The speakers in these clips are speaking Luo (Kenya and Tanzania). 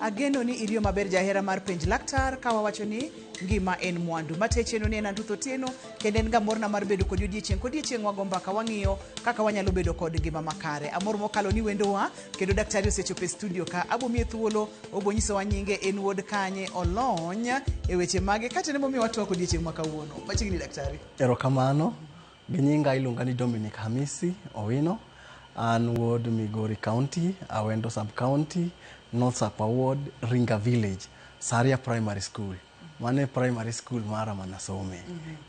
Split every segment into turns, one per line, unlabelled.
Ageno ni iriyo maber jahera mar penj laktar ka wawacho ni ngima en mwandu. Mate chenro ni en Antuth Otieno kendo en ga morna mar bedo kodi odiechieng' kodiechieng' wago mbaka wang'iyo kaka wanyalo bedo kod ngima makare. Amor mokalo ni wendowa kendo daktari osechopo e studio ka. Abo miye thuolo obo nyisowa nyinge en wuod kanye olony e weche mage kata ne momiyo watwak odiechieng' ma kawuono. Machiegni daktari.
Erokamano. Gi nyinga iluonga ni Dominic Hamisi Owino. An wuod Migori County, Awendo Sub County, North Sakwa Ward, Ringa Village, Saria Primary School. Mano e primary school mara manasome.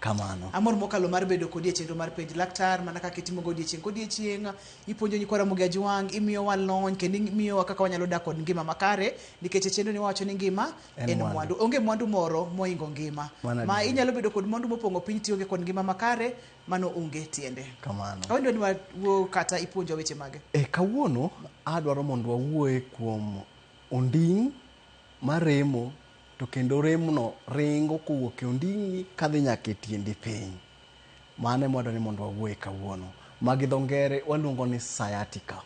Kamano.
Amor mokalo mar bedo kodi e chenro mar penj laktar mana kaka itimogo odiechieng' kodiechieng' ipuonjo nyikwa Ramogi Ajwang' imiyowa lony kendo imiyowa kaka wanyalo dak kod ngima makare nikech e chenro ni wawacho ni ngima
En
en
mwandu.
mwandu onge mwandu moro moingo ngima
Mano
ma
adier.
inyalo bedo kod mwandu mopong'o piny tionge kod ngima makare mano onge tiende
Kamano.
kawuono ni wawuo kata ipuonjwa weche mage
E, kawuono adwaro mondo wawuoye kuom onding' maremo to kendo remno ringo kowuok e onding'i kadhi nyaka e tiendi piny. Mano ema wadwaro ni mondo wawuoye kawuono. Ma gi dho ngere waluongo ni sciatica.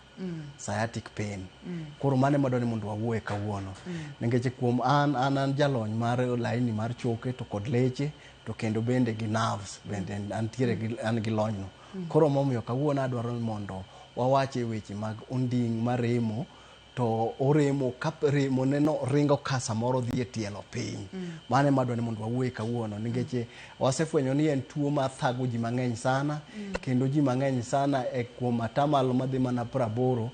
Sciatic pain. Koro mano ema wadwaro ni mondo wawuoye kawuono. Nikech kuom an, an an jalony mar laini mar choke to kod leche to kendo bende gi nerves bende antiere gi, an gi lonyno. Koro momiyo kawuono adwaro ni mondo wawache weche mag onding' maremo to oremo ka remo neno ringo ka samoro dhi e tielo piny. Mano ema adwa ni mondo wawuoye kawuono nikech wasefwenyo ni en tuo ma thago ji mang'eny sana kendo ji mang'eny sana e kuom atamalo madhi mana praboro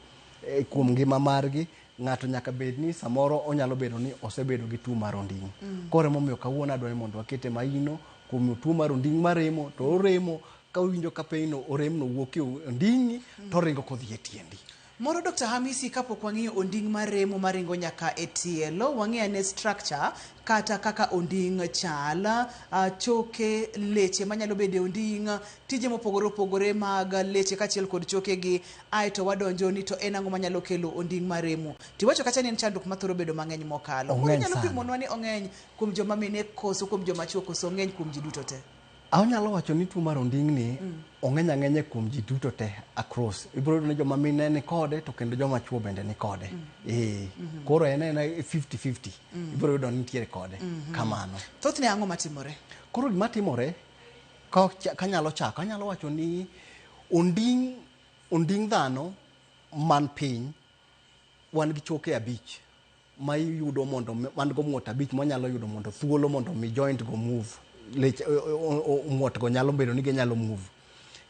e kuom ngima margi ng'ato nyaka bed ni samoro onyalo bedo ni osebedo gi tuo mar onding'. Koro emomiyo kawuono adwa ni mondo wakete maino kuom tuo mar onding' maremo to oremo ka owinjo ka pain no oremno wuok e onding'i to oringo kodhi e tiendi.
Moro Dr. Hamisi kapok wang'iyo onding' mar remo maringo nyaka e tielo, wang'i ane structure kata kaka onding' chal, choke, leche manyalo bedo e onding', tije mopogore opogore mag leche kaachiel kod chokegi, aeto wadonjo ni to en ang'o manyalo kelo onding' mar remo. Tiwacho kacha ni en chandruok mathoro bedo mang'eny mokalo. Koro
Ong'eny
inyalo
sana.
pimonwa ni ong'eny kuom joma mine koso kuom joma chuo koso ong'eny kuom ji duto te?
Anyalo wacho ni tuo mar onding'ni ong'eny ang'enya kuom ji duto te across. Ibiro yudo ni joma mine ni kode to kendo joma chuo bende ni kode. Eh, koro en aena 50-50. Ibiro yudo ni nitiere kode. Kamano.
Thothne ang'o matimore?
Koro gima timore, ka kanyalo chako, anyalo wacho ni onding' onding' dhano man piny wan gi choke abich ma iyudo mondo wan go muot abich mwanyalo yudo mondo thuolo mondo mi joint go move lech muot go nyalo bedo ni ginyalo move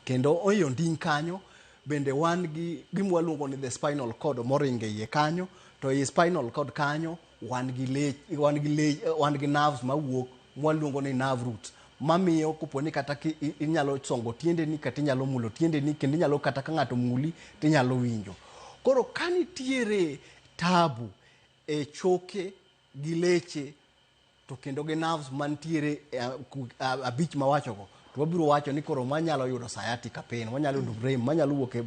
kendo ei onding' kanyo bende wan gi gima waluongo ni the spinal cord moringo e iye kanyo to ei spinal cord kanyo wan gi lech wan gi lech wan gi nerves mawuok mwaluongo ni nerve roots mamiyo kopo ni kata ki, inyalo songo tiendeni kata inyalo mulo tiendeni kendo inyalo kata ka ng'ato muli tinyalo winjo. Koro ka nitiere tabu e choke gi leche to kendo gi nerves mantiere e, abich mawachogo to wabiro wacho ni koro manyalo yudo sciatica pain wanyalo yudo rem manyalo wuok e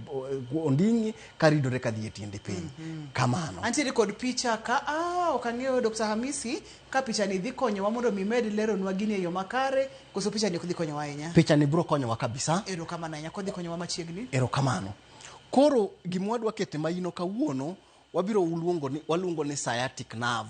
onding'i karidore kadhi e tiende piny kamano.
Antiere kod picha ka ok ang'eyo Dr. Hamisi ka picha ni dhi konyowa mondo mi med leronwa gini e yo makare koso picha ni ok dhi konyowa ahinya.
Picha ni biro konyowa kabisa.
Erokamano ahinya kodhi konyowa machiegni.
Erokamano. Koro gima wadwa kete maino kawuono wabiro luongo ni waluongo ni sciatic nerve.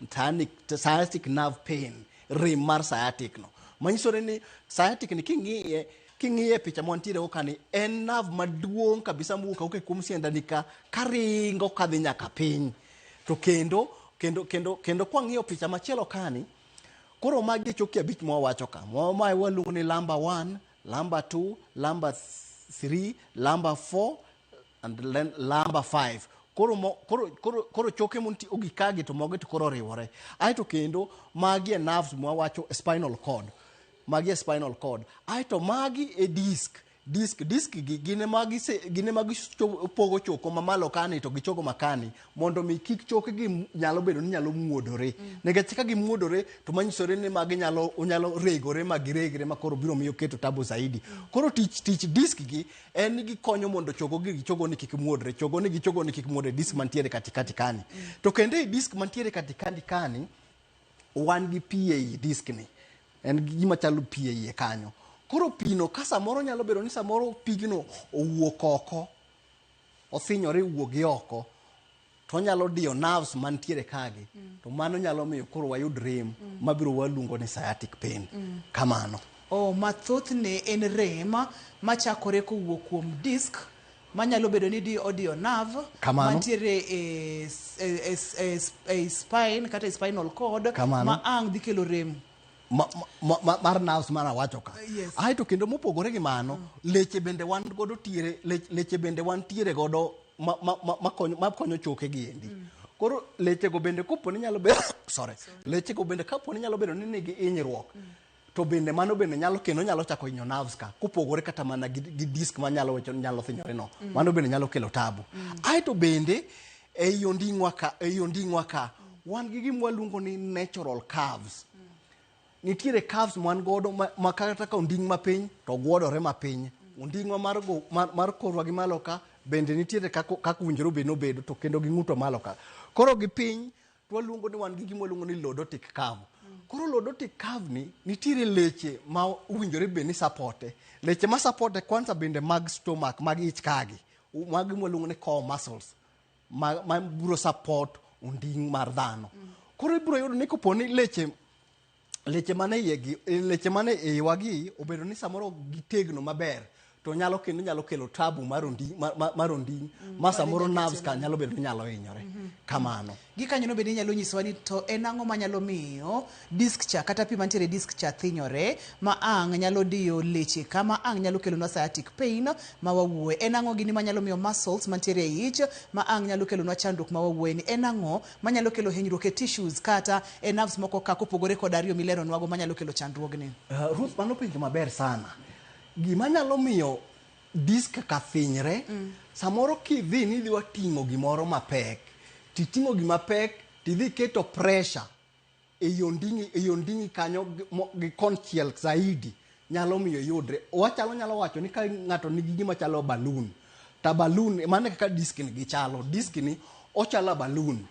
Sciatic, sciatic nerve pain, rem mar sciatic no. Manyisore ni sciatic ni king'iye king'iye picha mwantiere go kani en nerve maduong' kabisa mowuok awuoka e kuom siandani ka karingo kadhi nyaka piny. To kendo kendo kendo kendo kwang'iyo picha machielo kani koro magi e choke abich mwawacho ka. Mae waluongo ni lumbar 1, lumbar 2, lumbar 3, lumbar 4 and then lumbar 5. Koro, mo, koro, koro, koro choke monti ogik kagi to mogi to koro oriwore. Aeto kendo magi e nerves mwawacho spinal cord. Magi e spinal cord. Aeto magi e disc. Disc, disc gi gin ema gise, gin ema gipogo choko mamalo kani to gi choko makani mondo mi kik choke gi nyalo bedo ni nyalo muodore. Nikech ka gimuodore to manyisore ni magi nyalo onyalo regore ma giregre ma koro biro miyo keto tabu zaidi. Koro tich tich disc gi en ni gikonyo mondo chogo gi gi chogo ni kik muodre, chogo ni gi chogo ni kik muodre, disc mantiere katikati kani. To kendo ei disc mantiere katikati kani wan gi pi ei disc ni. En gi gima chalo pi e iye kanyo. Koro pi no ka samoro nyalo bedo ni samoro pigno owuok oko, othinyore owuok gi oko, To onyalo diyo nerves mantiere kagi. To mano nyalo miyo koro wayud rem mabiro waluongo ni sciatic pain. Kamano.
Oh, ma thothne en rem machakore kowuok kuom disc manyalo bedo ni di odiyo nerve
Kamano.
mantiere e, e, e, e, e spine kata e spinal cord.
Kamano.
Ma ang' dhi kelo rem
mar nerves mar awacho ka. Aeto kendo mopogore gi mano, leche bende wan godo tiere, leche bende wan tiere godo ma konyo choke gi endi. Koro leche go bende kopo ni nyalo bedo, sorry, leche go bende kapo ni nyalo bedo ni nigi hinyruok, to bende mano bende nyalo kendo nyalo chako hinyo nerves ka kopogore kata mana gi disc manyalo wacho ni nyalo thinyore no. Mano bende nyalo kelo tabu. Aeto bende ei onding'wa ka wan gi gima waluongo ni natural curves. Nitiere curves man godo ma kata ka onding' mapiny to gwodore mapiny. Onding'wa mar korwa gi malo ka bende nitiere kaka owinjore obed nobedo, to kendo gi ng'utwa malo ka. Koro gi piny to waluongo ni wan gi gima waluongo ni lordotic curve. Koro lordotic curve ni nitiere leche ma owinjore bed ni supporte. Leche ma supporte kwanza bende mag stomach, mag ich kagi, magi mwaluongo ni core muscles ma biro support onding' mar dhano. Koro ibiro yudo ni kopo ni leche mane iye gi, leche mane iwa gi obedo ni samoro ok gitegno maber, to nyalo kendo nyalo kelo tabu mar onding' mar onding' ma samoro nerves ka nyalo bedo ni nyalo hinyore. Kamano.
Gikanyono bende inyalo nyisowa ni to en ang'o manyalo miyo disc cha kata pi mantiere e disc cha thinyore ma ang' nyalo diyo leche ka ma ang' nyalo kelonwa sciatic pain ma wawuoye. En ang'o gini manyalo miyo muscles mantiere e ich ma ang' nyalo kelonwa chandruok ma wawuoye ni? En ang'o manyalo kelo hinyruok e tissues kata e nerves moko ka kopogore kod ariyo mileronwago manyalo kelo chandruogni?
Ruth, mano penjo maber sana. Gima nyalo miyo disc ka thinyre, samoro kidhi ni idhi ting'o gimoro mapek, titing'o gima pek, tidhi keto pressure e onding'i kanyo gi konchiel zaidi, nyalo miyo yudre. Wachalo nyalo wacho ni ka ng'ato nigi gima chalo balloon, ta balloon mano e kaka disc ni gichalo. Disc ni ochalo a balloon.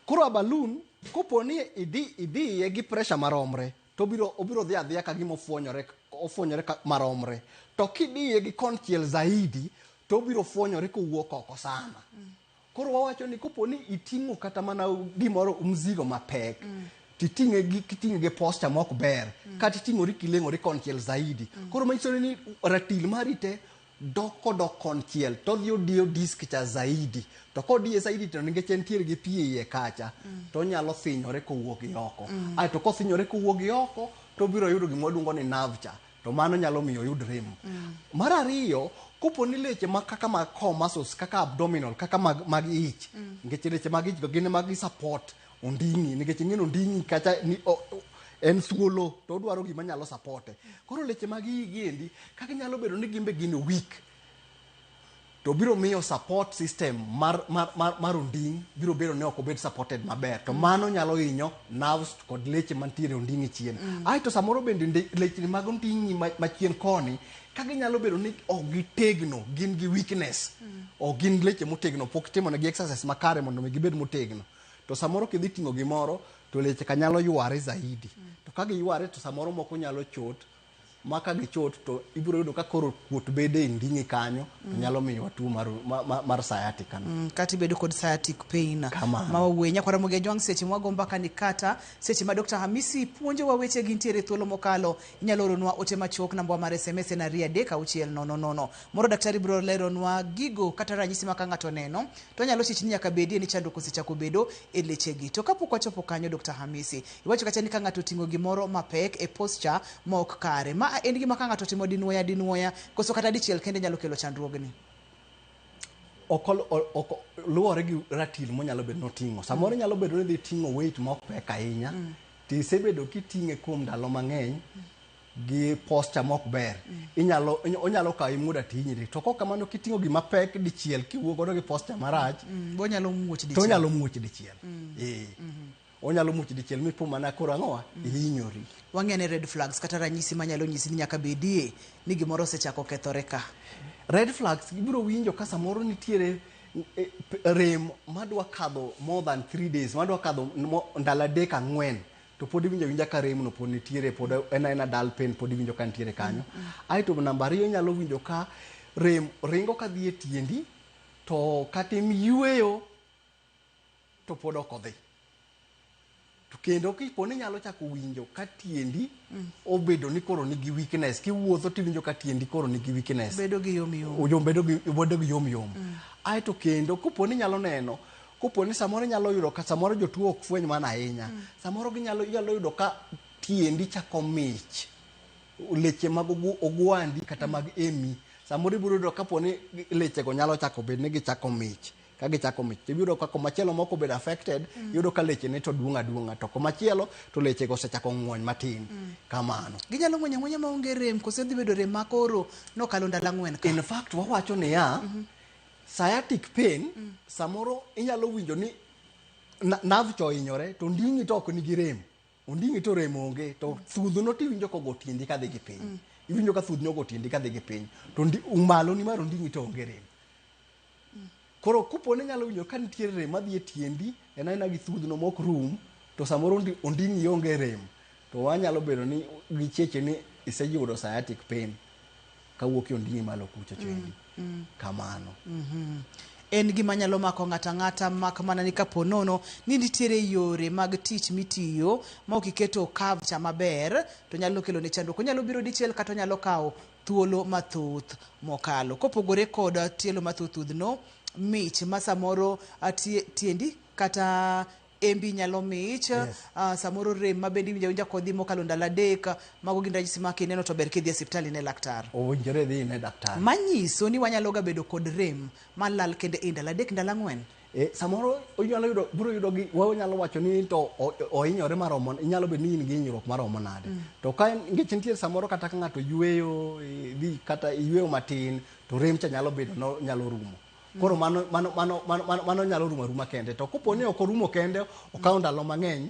Koro a balloon kopo ni idhi idhiye gi pressure maromre, to obiro dhi adhiya ka gima ofuonyore ka maromre. To kidiye gi konchiel zaidi, to obiro fuonyore kowuok oko sana. Koro wawacho ni kopo ni iting'o kata mana gimoro, mzigo mapek, titing'e gi kiting'e gi posture mok ber, kata iting'ori kileng'ori konchiel zaidi. Koro manyiso ni ratil mari te dok kodok konchiel, to odhi odiyo disc cha zaidi. To kodiye zaidi, to nikech entiere gi pi e iye kacha, to onyalo thinyore kowuok gi oko. Aeto kothinyore kowuok gi oko, to obiro yudo gima waluongo ni nerve cha, to mano nyalo miyo oyud rem. Mar ariyo, kopo ni leche ma kaka mag core muscles, kaka abdominal, kaka mag ich, nikech leche mag ich go gin ema gi support onding'i, nikech ing'e ni onding'i kacha ni en thuolo to odwaro gima nyalo supporte. Koro leche mag iyi gi endi kaka nyalo bedo ni gin be gin weak, to biro miyo support system mar onding' biro bedo ni ok obed supported maber, to mano nyalo hinyo nerves kod leche mantiere onding'i chien. Aeto samoro bende lechni mag onding'i machien koni ka ginyalo bedo ni ok gitegno, gin gi weakness, ok gin leche motegno, pok timonegi exercise makare mondo mi gibed motegno, to samoro kidhi ting'o gimoro to leche ka nyalo yware zaidi. To ka giyware, to samoro moko nyalo chot, ma ka gichot to ibiro yudo ka koro kuot bede e nding'i kanyo, to nyalo miyowa tuo mar sciatica no.
Kata ibedo kod sciatic pain.
Kamano.
Ma wawuoye nyakwara Ramogi Ajwang' seche mwago mbaka ni kata seche ma Dr. Hamisi puonjowa weche gintiere thuolo mokalo, inyalo oronwa ote machuok. Namba mar SMS en 23600. Moro daktari biro leronwa gigo kata ranyisi ma ka ng'ato oneno to onyalo chich ni nyaka bedie ni chandruok osechako bedo e lechegi. To kapok wachopo kanyo, Dr. Hamisi, iwacho kacha ni ka ng'ato oting'o gimoro mapek e posture ma ok kare, ma en gima ka ng'ato otimo dinuoya dinuoya koso kata dichiel kende nyalo kelo chandruogni?
Ok luwore gi ratil monyalo bedo noting'o. Samoro nyalo bedo ni dhi ting'o weight mok pek ahinya, to isebedo kiting'e kuom ndalo mang'eny gi posture mok ber, inyalo onyalo kawi muda tihinyri. To kok kamano, kiting'o gima pek dichiel kiwuok godo gi posture marach,
Bonyalo muoch
to
dichiel.
Onyalo muoch dichiel. Onyalo muoch dichiel mipo mana koro ang'owa ihinyori.
Wang'e ane red flags kata ranyisi manyalo nyisi ni nyaka bedie ni gimoro osechako kethore ka.
Red flags ibiro winjo ka samoro nitiere rem madwa kadho more than 3 days, madwa kadho ndalo 3 4, to pod iwinjo awinja ka rem no pod nitiere, pod en aena dull pain, pod iwinjo ka nitiere kanyo. Aeto namba ariyo, inyalo winjo ka rem ringo kadhi e tiendi, to kata iyweyo. to pod ok odhi. To kendo kipo ni inyalo chako winjo ka tiendi obedo ni koro nigi weakness, kiwuotho tiwinjo ka tiendi koro nigi weakness.
Bedo gi yom yom.
Oyom bedo gi bedo gi yom yom. Aeto kendo kopo ni inyalo neno, kopo ni samoro inyalo yudo ka samoro jotuo ok fweny mana ahinya. Samoro ginyalo inyalo yudo ka tiendi chako mich. Leche mag ogwandi kata mag emi. Samoro ibiro yudo kapo ni lechego nyalo chako bed ni gichako mich. Ka gichako mich to ibiro ka komachielo moko obedo affected, iyudo ka leche ne to duong' aduong'a to komachielo to leche go osechako ng'wony matin. Kamano.
Ginyalo ng'wony ang'wonya maonge rem koso dhi bedo rem makoro nokalo ndalo ang'wen ka?
In fact wawacho niya, sciatic pain samoro inyalo winjo ni nerve cha ohinyore to onding'i to ok nigi rem. Onding'i to rem onge to thudhno tiwinjo kogo tiendi kadhi gi piny. Iwinjo ka thudhni ogo tiendi kadhi gi piny. To malo ni mar onding'i to onge rem. Koro kopo ni inyalo winjo ka nitie rem madhi e tiendi, en aena gi thudhno mok rum, to samoro onding'i onge rem, to wanyalo bedo ni gicheche ni iseyudo sciatic pain kawuok e onding'i malo kucho chendi. Kamano.
En gima nyalo mako ng'ato ang'ata mak mana ni kapo nono ni nitiere yore mag tich mitiyo ma ok iketo curve cha maber to nyalo kelo ne chandruok. Onyalo biro dichiel kata onyalo kawo thuolo mathoth mokalo. Kopogore kod tielo mathoth thudhno, mich ma samoro tiendi kata embi nyalo mich,
Yes.
Samoro rem ma bende iwinjo awinja kodhi mokalo ndalo 3, mago gin ranyisi ma kineno to ber kidhi e osiptal ine laktar.
Owinjore idhi ine daktari.
Manyiso ni wanyalo ga bedo kod rem malal kende e ndalo 3 ndalo 4.
Samoro onyalo yudo, biro yudo gi, wanyalo wacho ni to ohinyore maromo, inyalo bedo ni in gi hinyruok maromo nade. To ka en, nikech nitie samoro kata ka ng'ato yweyo, dhi kata yweyo matin, to rem cha nyalo bedo, no, nyalo rumo. Koro mano nyalo rumo aruma kende. To kopo ni ok orumo kende, okawo ndalo mang'eny,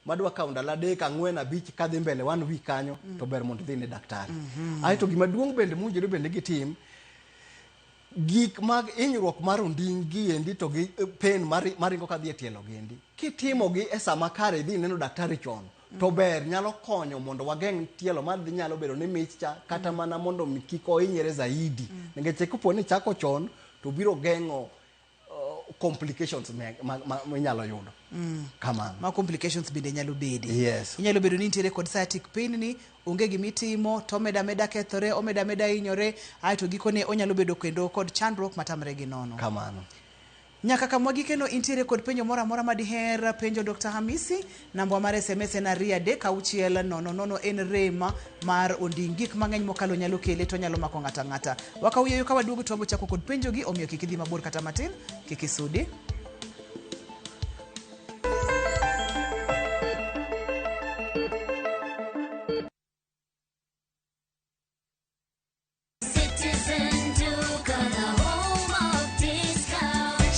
madwa kawo ndalo 3, 4, 5 kadhi mbele 1 week kanyo, to ber mondo idhi ne daktari. Aeto gima duong' bende mowinjore bende gitim, gik mag hinyruok mar onding' gi endi to gi pain maringo kadhi e tielo gi endi. Kitimo gi e sama kare idhi neno daktari chon, to ber nyalo konyo mondo wageng' tielo madhi nyalo bedo ni mich cha, kata mana mondo mi kik ohinyre zaidi. Nikech kopo ni chako chon, to biro geng'o complications minyalo yudo. Kamano.
Ma complications bende nyalo bede.
Yes.
Inyalo bedo ni nitiere kod sciatic pain ni, onge gimitimo, to omeda ameda kethore, omeda ameda hinyore, aeto gikone onyalo bedo kendo kod chandruok matamre gi nono.
Kamano.
Nyaka kama wagikeno intiere kod penjo moro amora madiher penjo Dr. Hamisi, namba mar SMS en 2 3 6 0 0 en rem mar onding'. Gik mang'eny mokalo nyalo kele to nyalo mako ng'ato ang'ata. Wakaw yweyo ka waduogo to wabo chako kod penjogi, omiyo kik idhi mabor kata matin, kik isudi.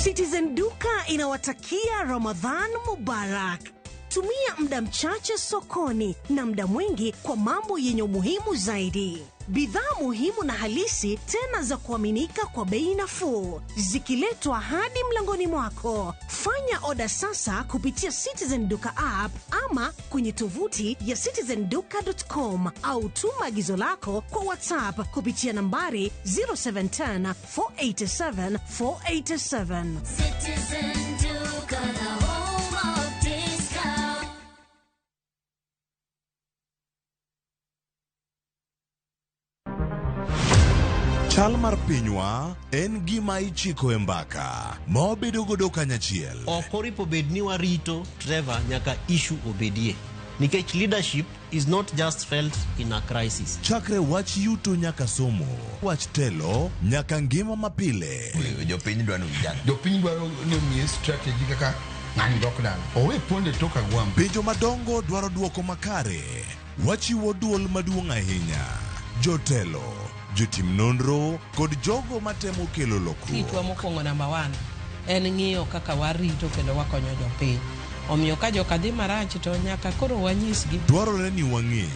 Citizen Duka inawatakia Ramadhan Mubarak. Tumia muda mchache sokoni na muda mwingi kwa mambo yenye umuhimu zaidi. Bidhaa muhimu na halisi tena za kuaminika kwa bei nafuu, zikiletwa hadi mlangoni mwako. Fanya oda sasa kupitia Citizen Duka app ama kwenye tovuti ya citizenduka.com au tuma agizo lako kwa WhatsApp kupitia nambari zero seven ten four eight seven four eight seven.
Citizen Duka, the home of discount.
Chal mar pinywa en gima ichiko e mbaka ma wabedo godo kanyachiel.
Ok oripo bed ni warito Trevor nyaka issue obedie. Nikech leadership is not just felt in a crisis.
Chakre wach yuto nyaka somo, wach telo nyaka ngima mapile.
Jopiny dwaro ni ujang.
Jopiny dwaro ni omiye strategy kaka ng'ani dok dala. Owe ponde tok agwambo.
Penjo madongo dwaro duoko makare. Wachiwo duol maduong' ahinya. Jotelo, jotim nonro kod jogo matemo kelo lokruok.
Tijwa mokwongo namba 1 en ng'iyo kaka warito kendo wakonyo jopiny. Omiyo ka joka dhi marach to nyaka koro wanyisgi.
Dwarore ni wang'e,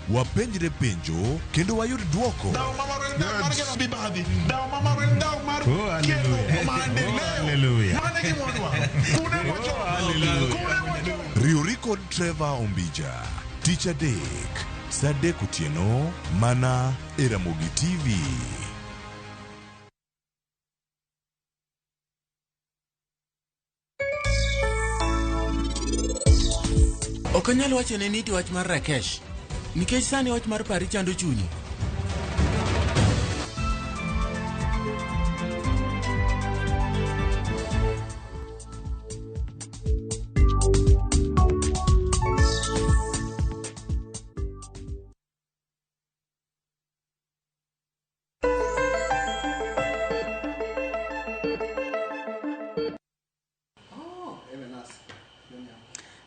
wapenjre penjo kendo wayud duoko.
Dawo ma marwa en dawo mar gero mibadhi. Dawo ma marwa en dawo mar
Oh, hallelujah.
kelo maendeleo.
Oh, hallelujah.
Mano e gima wadwaro. Kune mwachopo.
Oh, hallelujah.
Kune mwachopo.
Riwri kod Trevor Ombija, tich adek, saa adek otieno, mana e Ramogi TV.
Ok anyal wacho ne Niti wach mar Rakesh, nikech sani wach mar Pari chando chunye.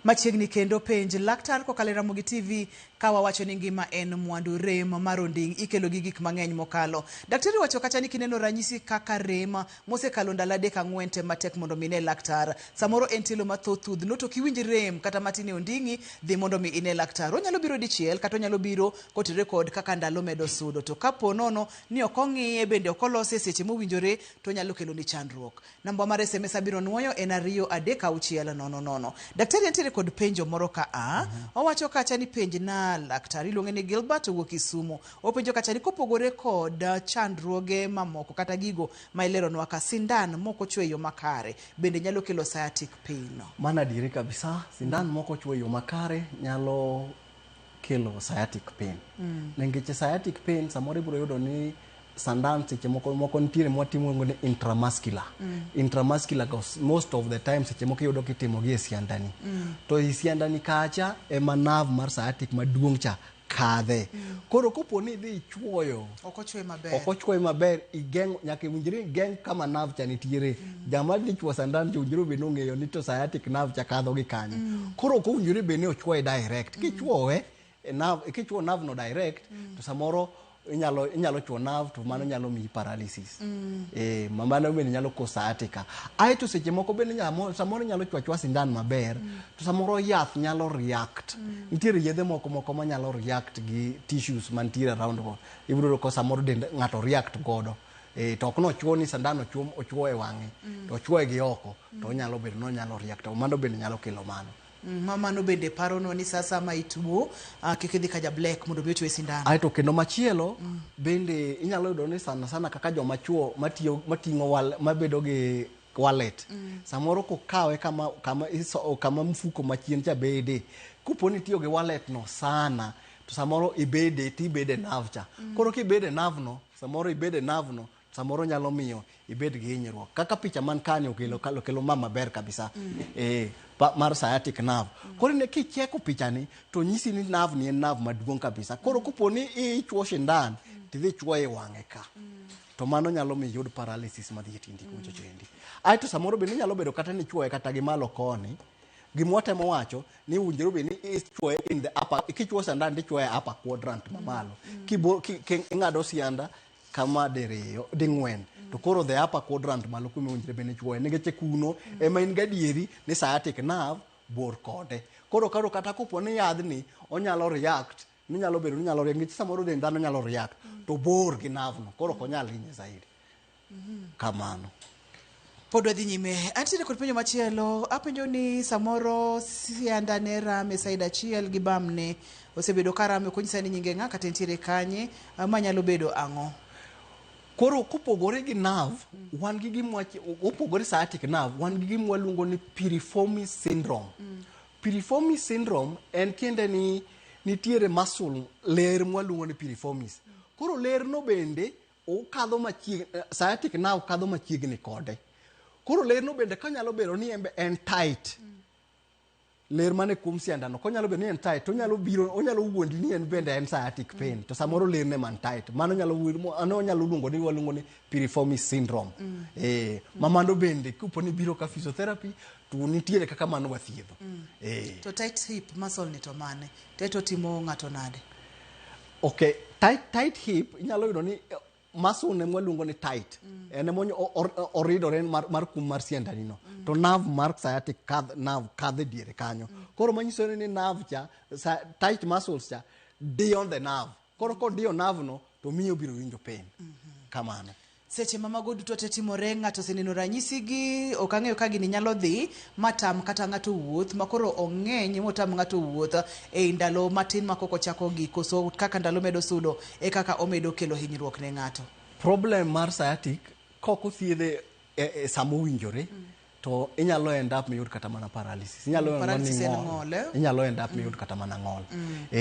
Machiegni kendo penj laktar kokalo e Ramogi TV ka wawacho ni ngima en mwandu rem mar onding' ikelo gi gik mang'eny mokalo. Daktari wacho kacha ni kineno ranyisi kaka rem mosekalo ndalo adek ang'wen tem matek mondo mi ine laktar. Samoro en tielo mathoth thudhno to kiwinj rem kata matin e onding'i dhi mondo mi ine laktar. Onyalo biro dichiel kata onyalo biro kotenore kod kaka ndalo medo sudo. To kapo nono ni ok ong'iye bende ok olose e seche mowinjore to onyalo keloni chandruok. Namba mar SMS abiro nuoyo en ariyo adek auchiel nono nono. Daktari entiere kod penjo moro ka a. Owacho kacha ni penj na laktar iluonge ni Gilbert owuok Kisumu. Openjo kacha ni kopogore kod chandruoge mamoko kata gigo ma ileronwa ka sindan mok ochwe e yo makare bende nyalo kelo sciatic pain.
Mano adieri kabisa, sindan mok ochwe e yo makare nyalo kelo sciatic pain. Nikech sciatic pain samoro ibiro yudo ni sandan seche moko moko nitiere mwatimo ni intramuscular. Intramuscular go most of the time seche moko iyudo kitimo gi e siandani. To e siandani kacha ema nerve mar sciatic maduong' cha kadhe. Koro kopo ni idhi ichuoyo
Ok ochwe maber.
ok ochwoye maber igeng' nyaka iwinjre igeng' kama nerve cha nitiere jama dhi chuo sandan cha owinjore obed ni ong'eyo ni to sciatic nerve cha kadho gi kanye koro ok owinjore bed ni ochwoye direct kichuowe e nerve kichuo nerve no direct to samoro inyalo inyalo chuo nerve to mano nyalo miyi paralysis eh ma mano bende nyalo cause sciatica aeto seche moko bende nyamo samoro inyalo chuo achua sindan maber to samoro yath nyalo react nitiere yedhe moko moko manyalo react gi tissues mantiere around go ibiro yudo ka samoro dend ng'ato react godo eh, to ok nochuo ni sandan ochuo ochuo e wang'e to ochuoye gi oko to onyalo bedo ni onyalo react mano bende nyalo kelo mano
Ma mano bende paronwa ni sa asaya ma ituo kik idhi ka ja black mondo mi ochwe sindan.
Aeto kendo machielo bende inyalo yudo ni sana sana kaka joma chuo matiyo mating'o wal, mabedo gi wallet samoro kokawe kama kama iso, kama mfuko machien cha bede kopo ni itiyo gi wallet no sana to samoro ibede tibede nerve cha koro kibede nerve no samoro ibede nerve no samoro nyalo miyo ibed gi hinyruok kaka picha man kani okelo okelo ma maber kabisa eh, pa, mar sciatic nerve koro ne kicheko picha ni to nyisi ni nerve ni en nerve maduong' kabisa koro kopo ni ichuo sindan tidhi chuoye e wang'e ka to mano nyalo miyo iyud paralysis madhi e tiendi kucho chendi aeto samoro bende nyalo bedo kata ni ichuoye kata gi malo koni gima watemo wacho ni owinjore bed ni ichuoye in the upper kichuo sandan tichuoye e upper quadrant mamalo Kibo, ki, ki, ing'ado sianda kama diriyo ding'wen to koro the upper quadrant malo kuma owinjore bed ni ichuoye nikech kuno ema in gadieri ni sciatic nerve bor kode koro koro kata kopo ni yadhni onyalo react minyalo bedo ni nyalo react nikech samoro dend dhano nyalo react to bor gi nerve no koro ok onyal hinye zaidi kamano
Pod wadhi nyime. Antiere kod penjo machielo. Apenjo ni samoro sianda ne rame side achiel gi bamne. Osebedo ka rame ok onyisa ni nyinge ng'a kata entiere kanye. Ma nyalo bedo ang'o?
Koro kopogore gi nerve, wan gi gima opogore sciatic nerve, wan gi gima waluongo ni piriformis syndrome. Piriformis syndrome en tiende ni nitiere muscle ler mwaluongo ni piriformis. Koro ler no bende okadho machiegni, sciatic nerve kadho machiegni kode. Koro ler no bende kanyalo bedo ni en be en tight. Ler mane kuom sianda no konyalo bedo ni en tight to onyalo biro onyalo wuondi ni en bende en sciatic pain to samoro ler ne man tight mano nyalo mano onyalo luongo ni waluongo ni piriformis syndrome eh ma mano bende kopo ni biro ka physiotherapy to nitiere kaka mano wathiedho eh
To tight hip muscle ni to mane? Tight otimo ng'ato nade?
Okay, tight, tight hip inyalo yudo ni muscle ne mwaluongo ni tight en ema oridore mar, mar kum mar siandani no to nerve mar sciatic kadh, nerve kadho e diere kanyo koro manyiso ni nerve cha sa, tight muscles cha diyo the nerve koro kodiyo nerve no to miyo biro winjo pain kamano
Seche ma mago duto te timore, ng'ato oseneno ranyisi gi, ok ang'eyo ka gini nyalo dhi matam kata ng'ato wuoth, ma koro ong'eny motam ng'ato wuoth ei ndalo matin ma kok ochako gi, koso kaka ndalo medo sudo e kaka omedo kelo hinyruok ne ng'ato.
Problem mar sciatic kok othiedhe e, e sama owinjore To inyalo end up miyud kata mana paralysis. Inyalo end up ni
Paralysis en
ng'ol.
ng'ol, eh?
Inyalo end up miyud kata mana ng'ol.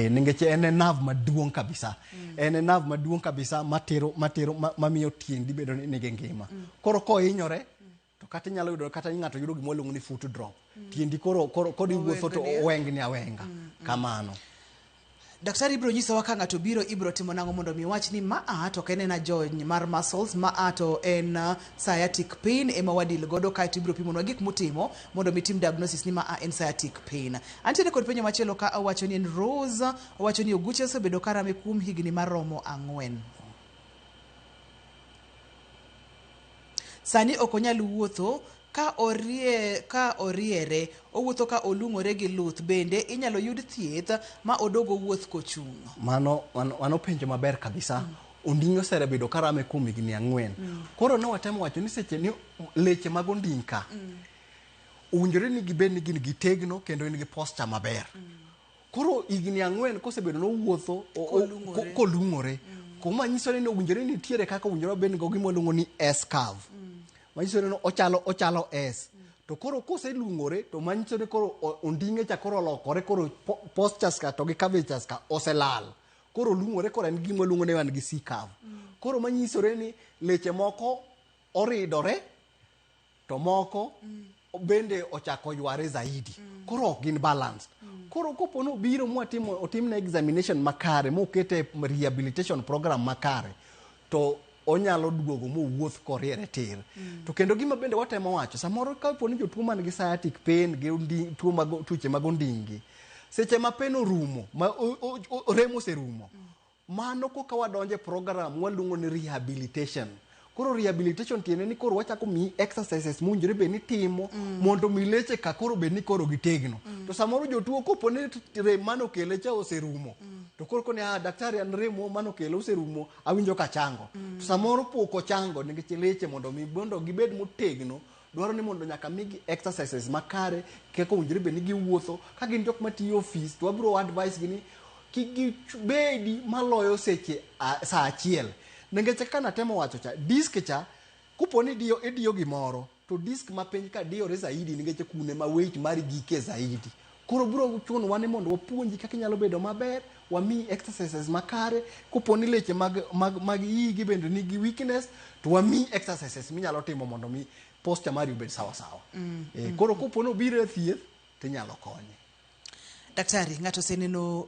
Nikech en e nerve maduong' kabisa. En e nerve maduong' kabisa matero matero mamiyo tiendi bedo ni nigi ngima. Koro kohinyore to kata inyalo yudo kata ng'ato yudo gima waluongo ni foot drop. Tiendi koro koro kod iwuotho to
Owengni.
owengni awenga. Kamano.
Daktari ibiro nyisowa ka ng'ato biro ibiro timo nang'o mondo mi wach ni ma a to ok en ena jony mar muscles, ma a to en sciatic pain ema wadil godo, kaeto ibiro pimonwa gik mutimo mondo mi tim diagnosis ni ma a en sciatic pain. Antiere kod penjo machielo ka owacho ni en Rose, owacho ni oguche osebedo karame kuom higni maromo 4. Sani ok onyal wuotho ka oriere, owuotho ka olung'ore gi luth. Bende inyalo yud thieth ma odogo wuoth kochung'?
Mano mano penjo maber kabisa. Onding' osebedo karame kuom higni 4. Koro ne watemo wacho ni seche ni leche mag onding' ka owinjore ni gibed ni gin gitegno kendo in gi posture maber. Koro higni 4 kosebedo nowuotho kolung'ore. Kuma nyiso ni owinjore ni nitiere kaka owinjore obed go gima waluongo ni S curve. Manyiso ni ochalo S. To koro koselung'ore to manyiso ni koro onding'e cha koro olokore, koro postures ka to gi curvatures ka oselal. Koro olung'ore, koro en gima waluongo ni wan gi C curve. Koro manyisore ni leche moko oridore to moko bende ochako yware zaidi. Koro ok gin balanced. Koro kopo ni obiro mwatimo otimne examination makare mokete rehabilitation program makare to onyalo duogo mowuoth koriere tir. To kendo gima bende watemo wacho samoro kapo ni jotuo man gi sciatic pain gi tuo mag tuoche mag onding'gi, seche ma pain orumo ma rem oserumo, mano koka wadonje program waluongo ni rehabilitation. Koro rehabilitation tiende ni koro wachako miyi exercises mowinjore bed ni timo mondo mi leche ka koro bed ni koro gitegno. To samoro jotuo kopo ni rem manokele cha oserumo, to koro koni daktari an rem manokele oserumo awinjo ka chango. To samoro pok ochango nikech leche mondo mi mondo gibed motegno dwaro ni mondo nyaka migi exercises makare kaka owinjore bed ni giwuotho. Ka gin jok matiyo ofis to wabiro advice gi ni kik gibedi maloyo seche saa achiel. Nikech kaka natemo wacho cha, disk cha kopo ni idiyo gimoro to disk ma piny ka diyore zaidi nikech kune ma weight mari gike zaidi. Koro biro chunowa ni mondo wapuonji kaka inyalo bedo maber, wamiyi exercises makare. Kopo ni leche mag iyi bende nigi weakness to wamiyi exercises minyalo timo mondo mi posture mari obed sawa sawa. Koro kopo ni obiro e thieth tinyalo konye.
Daktari, ng'ato oseneno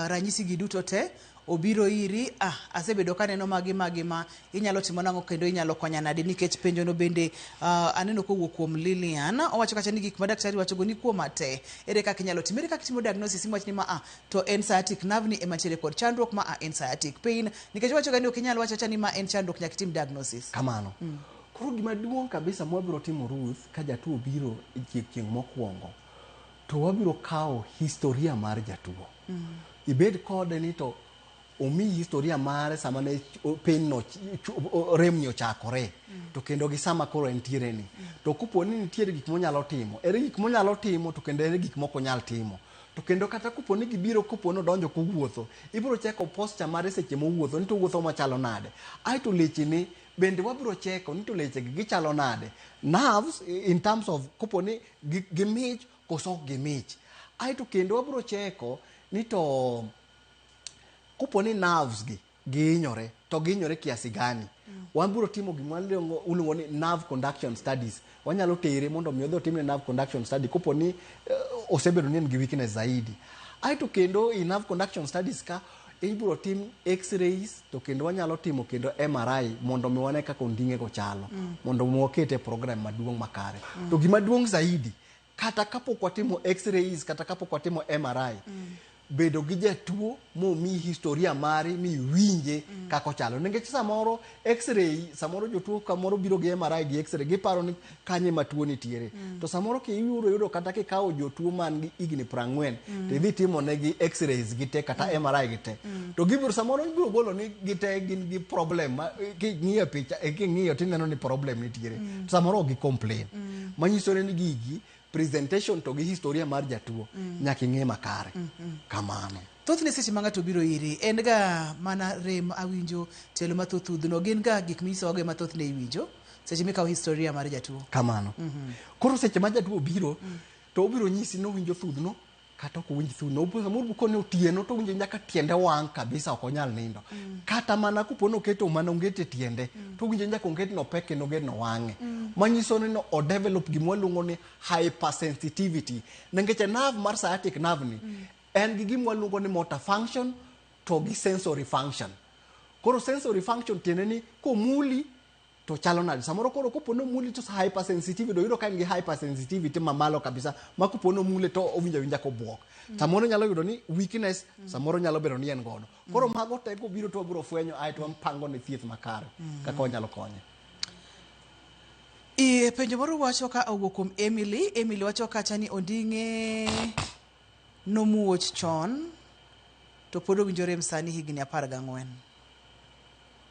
ranyisi gi duto te, obiro iri, asebedo kaneno magi magi ma inyalo timo nang'o kendo inyalo konya nade? Nikech penjo no bende aneno kowuok kuom Lilian, owacho kacha ni gik ma daktari wacho go ni kuoma te. Ere kaka inyalo timo? Ere kaka itimo diagnosis iwach ni ma to en sciatic nerve ni ema nitiere kod chandruok, ma en sciatic pain? Nikech owacho ga ni ok inyal wacho acha ni ma en chandruok, nyaka itim diagnosis.
Kamano. Koro gima duong' kabisa mwabiro timo Ruth ka jatuo obiro e chieng' mokwongo, to wabiro kawo historia mar jatuo. Ibed kode ni to omiyi historia mare sama ne pain no rem ni ochakore, to kendo gi sama koro entiere ni. To kopo ni nitiere gik monyalo timo, ere gik monyalo timo to kendo ere gik mok onyal timo. To kendo kata kopo ni gibiro kopo ni odonjo kowuotho, ibiro cheko posture mare seche mowuotho ni to owuotho machalo nade. Aeto lechene bende wabiro cheko ni to lechegi gichalo nade. Nerves in terms of kopo ni gimich koso ok gimich. Aeto kendo wabiro cheko ni to kopo ni nerves gi gihinyore to gihinyore kiasi gani. Wabiro timo gima iluongo ni nerve conduction studies. Wanyalo tere mondo mi odhi otimne nerve conduction study kopo ni osebedo ni en gi weakness zaidi. Aeto kendo i nerve conduction studies ka ibiro tim x-rays to kendo wanyalo timo kendo MRI mondo mi wane kaka onding'e go chalo. Mondo mi wakete program maduong' makare. To gima duong' zaidi, kata kapok watimo x-rays kata kapok watimo MRI, bedo gi jatuo momiyi historia mari miwinje kaka ochalo. Nikech samoro x-ray, samoro jotuo kamoro biro gi MRI gi x-ray giparo ni kanye ma tuo nitiere. To samoro kiyudo yudo kata kikawo jotuo man gi higni 40 to idhi timo negi x-rays gi te kata MRI gi te. To gibiro samoro ibiro golo ni gite gin gi problem ma king'iyo picha king'iyo tineno ni problem nitiere. To samoro ok gi complain. Manyiso ni gigi presentation to gi historia mar jatuo nyaka ing'e makare. Kamano.
Thothne seche ma ng'ato biro iri, en ga mana rem awinjo tielo mathoth udhno, gin ga gik minyisowago ema thothne iwinjo. Seche mikawo historia mar jatuo.
Kamano. Koro seche ma jatuo obiro, to obiro nyisi ni owinjo thudhno kata ok owinj thudhno. Samoro kone otieno to owinjo nyaka tiende wang' kabisa ok onyal nindo. Kata mana kopo ni oketo mana onget e tiende, to owinjo nyaka ongetno pek kendo ongetno wang'e. Manyiso ni no o develop gima waluongo ni hypersensitivity. Nikech nerve mar sciatic nerve ni, en gi gima waluongo ni motor function to gi sensory function. Koro sensory function tiende ni komuli to chalo nade samoro koro kopo ni omuli to hypersensitivity oyudo ka en gi hypersensitivity mamalo kabisa ma kopo ni omule to owinjo awinja kobuok samoro nyalo yudo ni weakness samoro nyalo bedo ni en godo koro mago te kobiro to wabiro fwenyo aeto wampango ne thieth makare kaka wanyalo konye.
Iye penjo moro wacho ka owuok kuom Emily. Emily wacho kacha ni onding'e nomuoch chon to pod owinjo rem sani higni 14.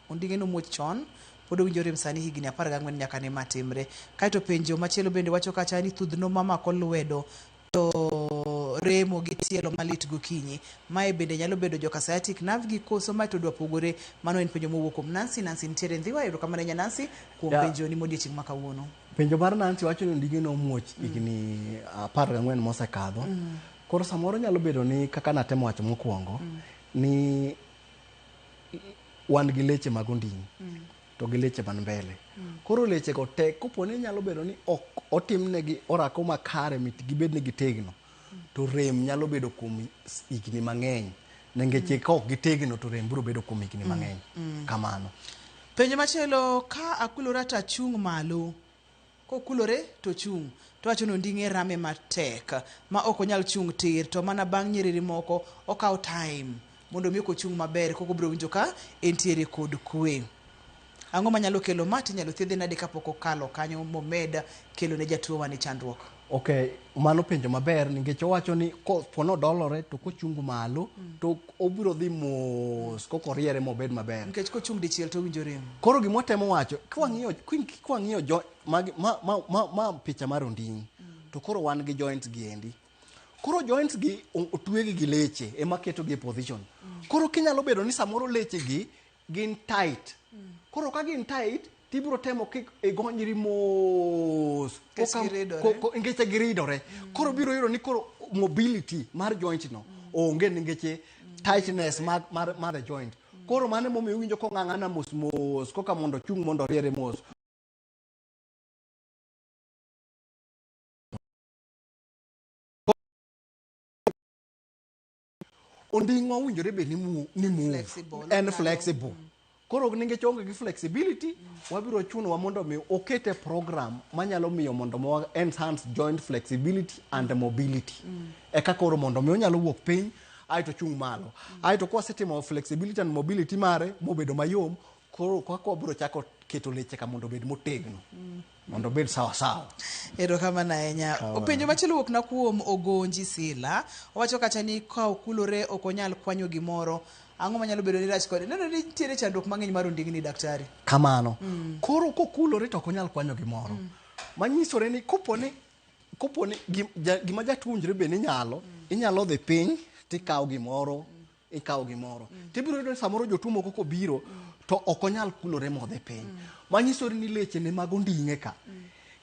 Onding'e nomuoch chon pod owinjo rem sani higni 14 nyaka ne matimre. Kaeto penjo machielo bende wacho kacha ni thudhno mamako lwedo to remo gi tielo malit gokinyi. Mae bende nyalo bedo joka sciatic nerve gi koso mae to dwa pogore. Mano en penjo mowuok kuom Nancy. Nancy nitiere Ndhiwa. Erokamano ahinya Nancy kuom penjo ni modiochieng' ma kawuono.
Penjo mar Nancy wacho ni onding'e nomuoch higni 14 mosekadho. Koro samoro nyalo bedo ni kaka natemo wacho mokwongo ni wan gi leche mag onding' to gi leche man mbele. Koro leche go te kopo ni nyalo bedo ni ok otimnegi orako makare mit gibed ni gitegno to rem nyalo bedo kuom higni mang'eny. Nikech ka ok gitegno to rem biro bedo kuom higni mang'eny. Kamano.
Penjo machielo ka akulora to achung' malo. Kokulore to chung'. To wacho ni onding'e rame matek ma ok onyal chung' tir to mana bang' nyiriri moko okawo time mondo mi ok ochung' maber koko obiro winjo ka entiere kod kwe. Ang'o manyalo kelo ma tinyalo thiedhe nade kapok okalo kanyo momed kelo ne jatuo wani chandruok?
Ok, mano penjo maber nikech owacho ni kopo nodolore to kochung malo to obiro dhi mos koko oriere mobed maber.
Nikech kochung' dichiel to owinjo rem.
Koro gima watemo wacho, kwang'iyo jo, ma, ma, ma, ma, ma picha mar onding' to koro wan gi joints gi endi. Koro joints gi otwegi gi leche ema keto gi e position. Koro kinyalo bedo ni samoro leche gi gin tight. Koro ka gin tight tibiro temo kik igonyri mos.
Nikech giridore.
Nikech giridore. Koro biro yudo ni koro mobility mar joint no onge nikech tightness mar the joint. Koro mano emomiyo iwinjo kong'ang'ana mos mos koka mondo ochung' mondo oriere mos. Onding'wa owinjore bed ni move.
Flexible.
En flexible. Koro nikech onge gi flexibility, wabiro chunowa mondo mi okete program manyalo miyo mondo mi enhance joint flexibility and mobility. Eka koro mondo mi onyalo wuok piny aeto chung' malo. Aeto kwasetimo flexibility and mobility mare mobedo mayom, koro kaka wabiro chako keto leche ka mondo obed motegno. Mondo obed sawa sawa.
Erokamano ahinya. Penjo machielo wuok na kuom Ogonji Sila. Owacho kacha ni ka okulore ok onyal kwanyo gimoro. Ang'o manyalo bedo ni rach kode? Neno ni nitiere chandruok mang'eny mar onding'ni daktari.
Kamano. Koro kokulore to ok onyal kwanyo gimoro. Manyisore ni koponi gima jatuo owinjore bed ni nyalo, inyalo dhi piny tikawo gimoro, ikawo gimoro. Tibiro yudo ni samoro jotuo moko kobiro to ok onyal kulore modhi piny. Manyisore ni leche ne mag onding'e ka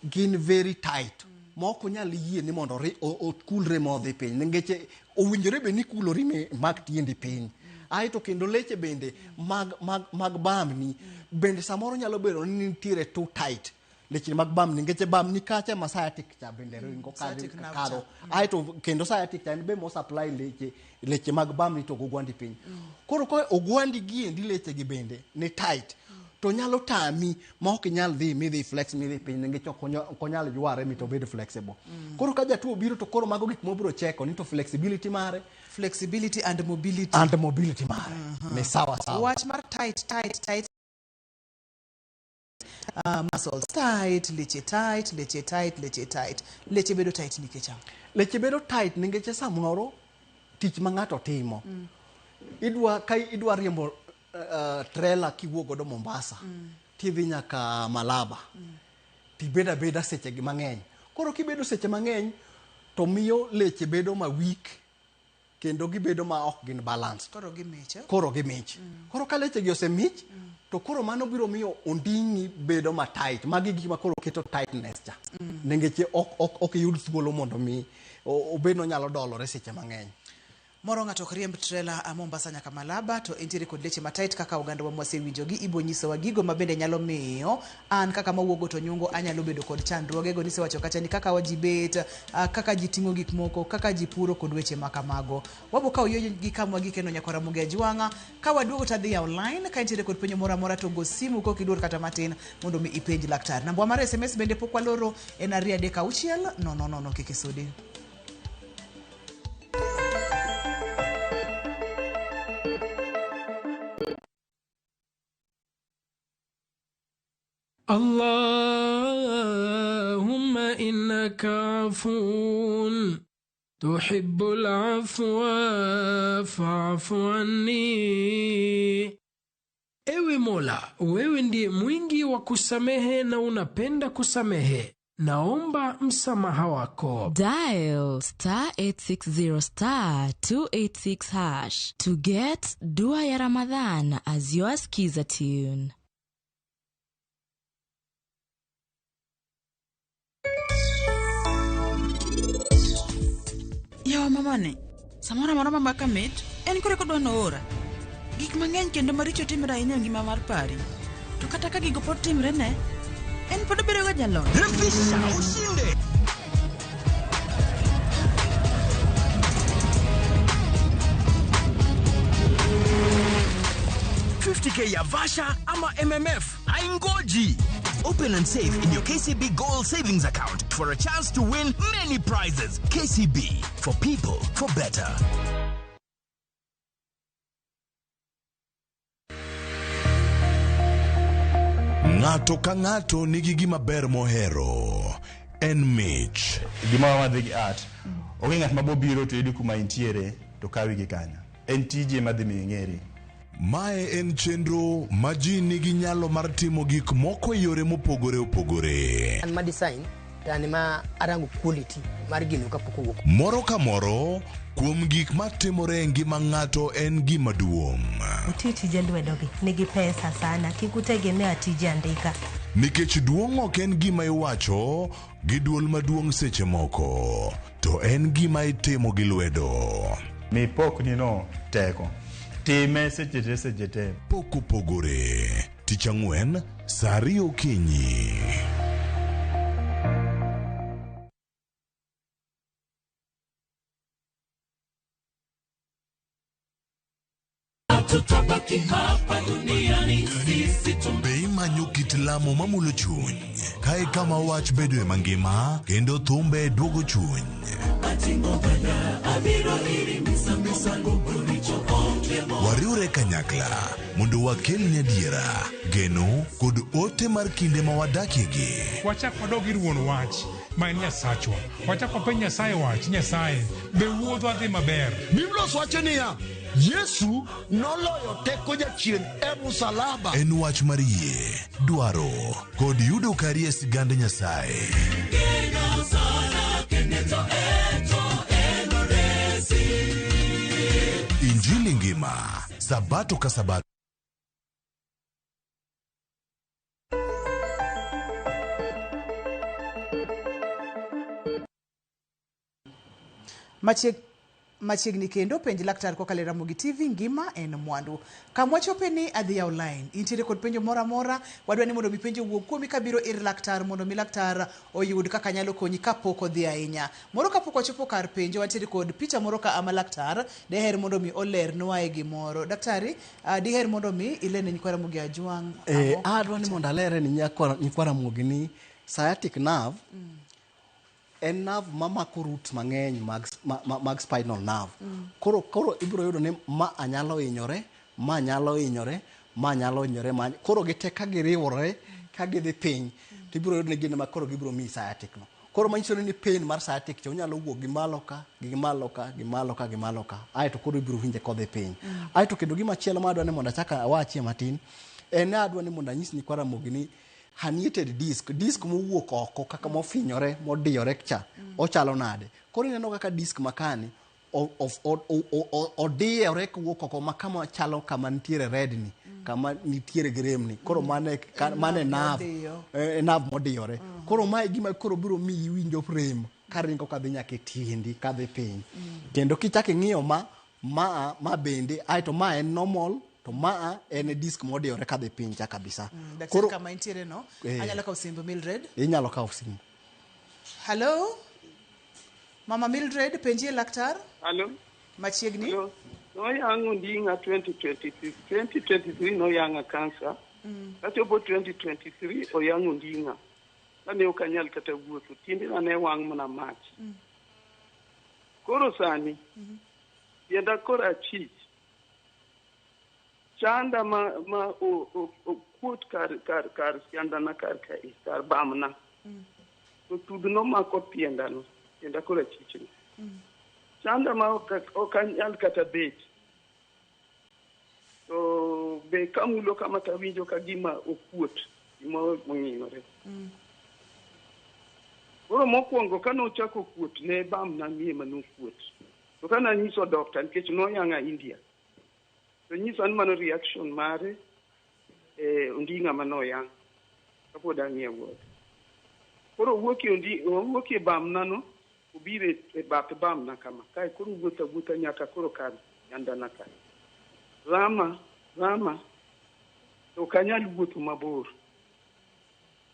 gin very tight. Ma ok onyal yie ni mondo okulre modhi piny. Nikech owinjore bed ni kulori mi mak tiendi piny. Aeto kendo leche bende mag bamni bende samoro nyalo bedo ni nitiere too tight. Leche mag bamni nikech bamni kacha ma sciatic cha bende ringo
Sciatic nerve
kadho.
cha.
Aeto kendo sciatic cha en be mo supply leche mag bamni to ogwandi piny. Koro ka ogwandi gi endi leche gi bende ni tight to nyalo tami ma ok inyal dhi midhi flex midhi piny nikech ok onyal yware mi to obed flexible. Koro ka jatuo obiro to koro mago gik mobiro cheko ni to flexibility mare,
flexibility and mobility,
and mobility mare ni sawa sawa.
Wach mar tight, tight, tight. Muscles tight, leche tight, leche tight, leche tight. Leche bedo tight nikech ang'o?
Leche bedo tight nikech samoro tich ma ng'ato timo. Idwa ka idwa riembo trailer kiwuok godo Mombasa, tidhi nyaka Malaba. Tibedo abeda seche gi mang'eny. Koro kibedo seche mang'eny to miyo leche bedo ma weak. kendo gibedo ma ok gin balanced.
Koro gimich.
Koro gimich. Koro ka lechegi osemich, to koro mano biro miyo onding'i bedo ma tight. Magi gik ma koro keto tightness cha. Nikech ok iyud thuolo mondo mi obed nonyalo dolore seche mang'eny.
Moro ng'ato ok riemb trela a Mombasa nyaka Malaba to entiere kod leche matight kaka ogandawa mwasewinjogi. Ibo nyisowa gigo ma bende nyalo miyo an kaka mawuogo to nyungo anyalo bedo kod chandruoge go nisewacho kacha ni kaka ji bet, kaka ji ting'o gik moko, kaka ji puro kod weche ma kamago. Wabo kawo yo gi kamwa gikeno nyakwa Ramogi Ajwang'a. Ka waduogo to adhi online ka intiere kod penjo moro amora to go simu kok iluor kata matin mondo mi ipenj laktar. Namba mar SMS bende pok waloro en 236 0 0 kik isudi.
Allahumma innaka afuun tuhibbul afwa fa'fu anni. Ewe Mola, wewe ndiye mwingi wa kusamehe na unapenda kusamehe. Naomba msamaha wako.
Dial star 860 star 286 hash to get Dua ya Ramadhan as your skiza tune.
Yawa mamani, samoro amora ma maka mit, en kore kodwa noora. Gik mang'eny kendo maricho timre ahinya e ngima mar pari. To kata ka gigo pod timre ne, en pod obedo ga jalony.
Refisha ushinde. $50K ya Vasha ama MMF haingoji. Open and save in your KCB Gold Savings Account for a chance to win many prizes. KCB, for people, for better.
Ng'ato ka ng'ato nigi gima ber mohero. En mich.
Gima wadhi gi art. Onge ng'at ma bobiro to yudi kuma intiere to kawi gi kanyo. En tije madhi miyo ing'eri.
Mae en chenro ma ji nigi nyalo mar timo gik moko e yore mopogore opogore.
An ma design to an ma arango quality mar gino kapok owuok.
Moro ka moro kuom gik matimore e ngima ng'ato en gima duong'.
Uti tije lwedogi nigi pesa sana, kik utegemea tije andika.
Nikech duong' ok en gima iwacho gi duol maduong' seche moko, to en gima itimo gi lwedo.
Mi pokni no teko. Time seche te seche te.
Pok opogore. Tich ang'wen, saa ariyo okinyi.
Tutabaki hapa duniani sisi.
Be imanyo kit lamo mamulo chuny? Kae kama wach bedoe mangima kendo thumbe duogo chuny. Wariwre kanyakla mondo wakelni adiera, geno kod ote mar kinde ma wadakiegi.
Wachak wadog ir wuon wach ma en Nyasachwa. Wachak wapenj Nyasaye wach, Nyasaye, be wuodhwa dhi maber?
Biblos wacho niya, Yesu noloyo teko jachien e musalaba.
En wach mar yie, dwaro kod yudo kari e sigand Nyasaye. Injili ngima, Sabato ka Sabato.
Machiegni kendo penj laktar kokalo e Ramogi TV ngima en mwandu. Kamwa chope ni adhi yawo line. Intiere kod penjo moro amora, wadwa ni mondo mi penjo owuog kuomi kabiro ir laktar mondo mi laktar oyud kaka nyalo konyi kapok odhi ahinya. Moro kapok wachopo kar penjo, wantiere kod picha moro ka ama laktar deher mondo mi olernwae gimoro. Daktari, diher mondo mi ilerne nyikwa Ramogi Ajwang'?
Adwa ni mondo alere ni nyikwa Ramogi ni sciatic nerve en nerve mamako roots mang'eny mag spinal nerve. Koro ibiro yudo ni ma anyalo hinyore, ma nyalo hinyore, ma nyalo hinyore, ma koro gite ka giriwore, ka gidhi piny, to ibiro yudo ni gin ma koro gibiro miyi sciatic no. Koro manyiso ni pain mar sciatic cha onyalo wuok gi malo ka, gi malo ka, gi malo ka, gi malo ka. Aeto koro ibiro winje kodhi piny. Aeto kendo gima chielo ma adwa ni mondo achak awachie matin, en ni adwa ni mondo anyis nyikwa Ramogi ni herniated disc, disc mowuok oko kaka mofinyore, modiyore cha, ochalo nade? Koro ineno kaka disc makani odiyore kowuok oko ma kama chalo kama nitiere red ni, kama nitiere gi rem ni. Koro mane mane nerve.
Modiyo.
Nerve modiyore. Koro mae gima koro biro miyi iwinjo rem karingo kadhi nyaka e tiendi kadhi piny. Kendo kichak ing'iyo ma bende aeto ma en normal, to ma en disc modiyore kadhi piny cha kabisa.
Daktari, kama intiere no, anyalo kawo simb Mildred?
Inyalo kawo simu.
Hello, Mama Mildred, penjie laktar.
Hello.
Machiegni.
Hello. Noyang'o nding'a 2023. 2023 noyang'a kansa. Kachopo 2023 oyang'o nding'a. Kane ok anyal kata wuotho, tiendena ne wang' mana mach. Koro sani, tienda koro achich. Chanda ma okuot kar siandana kar kae, kar bamna. To tudno nomako tiendano, tienda koro achichno. Chanda ma ok anyal kata bet. To be kamulo kama tawinjo ka gima okuot, gima ong'inore. Koro mokwongo kanochako kuot ne bamna nie manokuot. To kananyiso doctor nikech noyang'a India. To nyisa ni mano reaction mare onding'a manoyang' kapod ang'iyo godo. Koro owuok e bamna no, obiro e bath bamna kama. Kae koro wuotho awuotha nyaka koro kar yandana ka. Rama, to ok anyal wuotho mabor.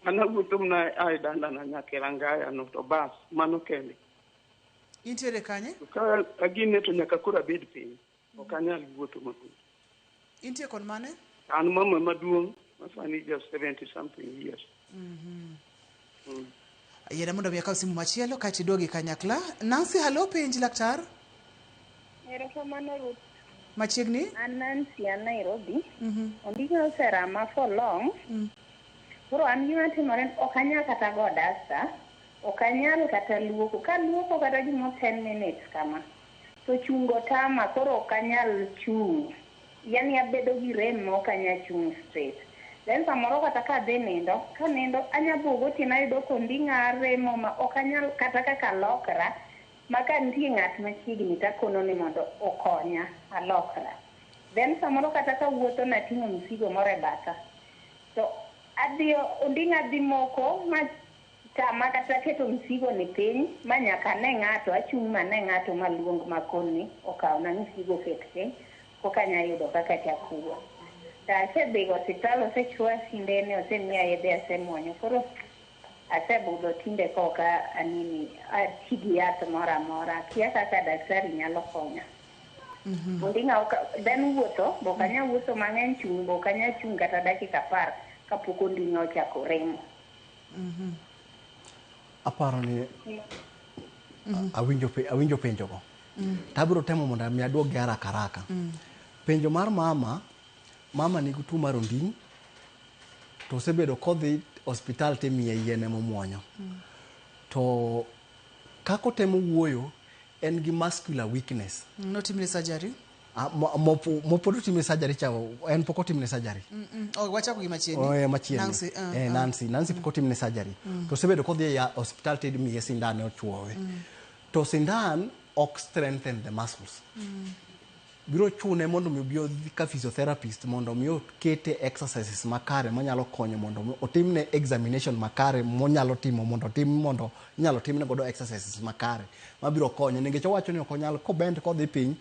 An awuotho mana a e dalana nyaka e Rangaya no to bas, mano kende.
Intiere kanye?
To ka agine to nyaka koro abed piny. Ok anyal wuotho mabor.
Intie kon mane?
An mama maduong' ma sani ja 70 something years.
Yiena mondo mi akaw simu machielo kaeto iduogi kanyakla. Nancy, hello, penj laktar.
Erokamano Ruth.
Machiegni.
An Nancy, an Nairobi. Onding'a oserama for long. Koro an gima timore ok anyal kata go dasta, ok anyal kata luoko. Ka luoko kata gimo 10 minutes kama, to chungo tama, koro ok anyal chung'. Yani abedo gi rem ma ok anyal chung' straight. Then samoro kata ka adhi nindo, kanindo anya buo gotieno ayudo ka onding'a remo ma ok anyal kata kaka lokra, ma ka nitie ng'at machiegni takono ni mondo okonya alokra. Then samoro kata kawuotho nating'o msigo moro e batha, to adhi onding'a dhi moko ma tama kata keto msigo ni piny ma nyaka ne ng'ato achung' ma ne ng'ato maluong makoni okawna msigo oket piny koka anya yudo kaka achako wuoth. To asedhi e osiptal, osechuoya sindene, osemiya yedhe, asemuonyo. Koro asebudho tinde koka anini ati gi yath moro amora. Akia kaka daktari nyalo konya. Onding'a ok then wuotho be ok anyal wuotho mang'eny, chung' be ok anyal chung' kata dakika 10 kapok onding'a ochako remo.
Aparo ni awinjo penjogo. To abiro temo mondo mi aduok gi haraka haraka. Penjo mar mama nigi tuo mar onding' to osebedo kodhi osiptal timiye yien momuonyo. To kaka otemo wuoyo en gi muscular weakness.
Notimne surgery?
Mopod otimne surgery cha, en pok otimne surgery.
Oh, wachako gi machiegni.
Oh, machiegni.
Nancy,
Nancy pok otimne surgery. To osebedo kodhi e osiptal timiye sindan ochuowe. To sindan ok strengthen the muscles. Biro chune mondo mi obi odhi ka physiotherapist mondo mi okete exercises makare manyalo konyo mondo mi otimne examination makare monyalo timo mondo tim mondo inyalo timne godo exercises makare mabiro konye nikech owacho ni ok onyal kobend kodhi piny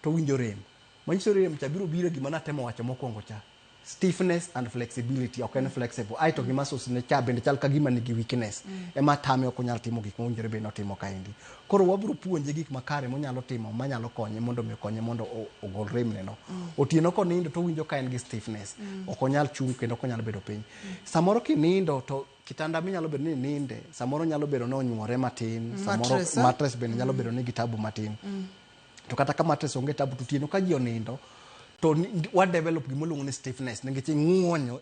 to winjo rem. Manyiso rem cha biro biro gima natemo wacho mokwongo cha. Stiffness and flexibility, ok en flexible. Aeto gi muscles ne cha bende chal ka gima nigi weakness. Ema tame ok onyal timo gik mowinjore bed ni otimo kaendi. Koro wabiro puonje gik makare monyalo timo manyalo konye mondo mi okonye mondo ogol remne no. Otieno konindo to owinjo ka en gi stiffness. Ok onyal chung' kendo ok onyal bedo piny. Samoro kinindo to kitanda minyalo bedo ni ninde, samoro nyalo bedo ni onyuore matin, samoro mattress bende nyalo bedo ni gi tabu matin. To kata ka mattress onge tabu to otieno ka ji onindo to wa develop gima iluongo ni stiffness nikech ing'uonyo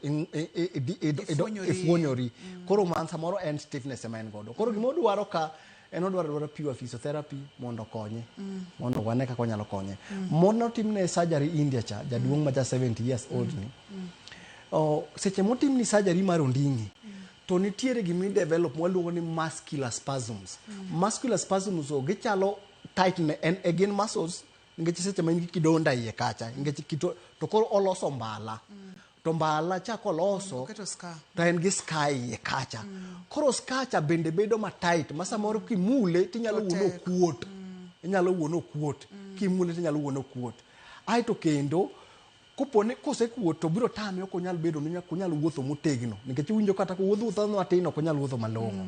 ifuonyori. Koro man samoro en stiffness ema en godo. Koro gima odwaro ka en odwaro pure physiotherapy mondo okonye. Mondo wane kaka onyalo konye. Monotimne surgery India cha, jaduong' ma ja 70 years old ni. Seche motimni surgery mar onding'i, to nitiere gima i develop mwaluongo ni muscular spasms. Muscular spasms go gichalo tight ne en e gin muscles nikech seche ma in gi kidonda iye kacha nikech kito to koro oloso mbala to mbala cha koloso
Oketo scar.
to en gi scar iye kacha koro scar cha bende bedo ma tight ma samoro kimule tinyalo wuono okuot inyalo wuono okuot kimule tinyalo wuono okuot aeto kendo koponi kosekuot to biro tame ok onyal bedo ni ok onyal wuotho motegno nikech iwinjo kata kowuotho wuotha matin ok onyal wuotho malong'o